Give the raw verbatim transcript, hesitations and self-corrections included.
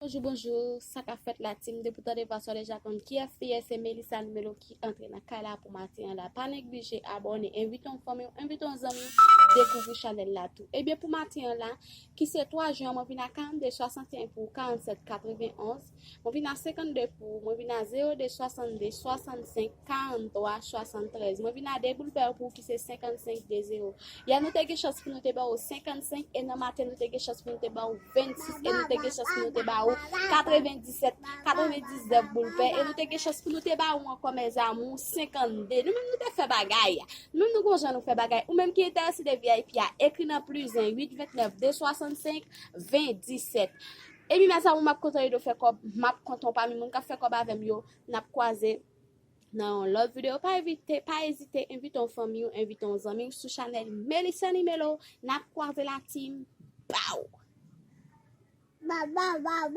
Bonjou, bonjou, sa k ap fèt la team? Depi w tande vwa sa w deja konn kiyès li ye, se Melissa Numelo ki antre nan kay la pou maten an la. Pa neglije abòne, envite yon fanmi w, envite yon zanmi w, dekouvri chanèl la tou. Ebyen, pou maten an la, ki se twa jen an, mwen vin a karannde swasanteyen pou karannsèt katrevenonz, mwen vin a senkannde pou ou, mwen vin a zewo de swasanndez swasannsèt karanntwa swasanntrèz, mwen vin a de boul pè pou ou ki se senkannsenk de zewo. Yè nou te gen chans pou nou te ba ou senkannsenk, e nan maten nou te gen chans pou nou te ba ou vennsis, e nou te gen chans pou nou te ba ou katrevendisèt, katrevendiznèf boul pè, e nou te gen chans pou nou te ba ou ankò, mèzamou, senkannde. Nou menm nou te fè bagay. Nou menm nou gon jan nou fè bagay. Ou menm ki enterese de V I P a, ekri nan plizen uit ventnèf de swasannsèt ven disèt. Epi mèzamou, m ap kontan ede w fè kòb, m ap kontan w pami moun k ap fè kòb avè m yo. N ap kwaze nan yon lòt videyo. Pa evite, pa ezite envite yon fanmi w, envite yon zanmi w sou chanèl Melissa Numelo. N ap kwaze la team. Baw!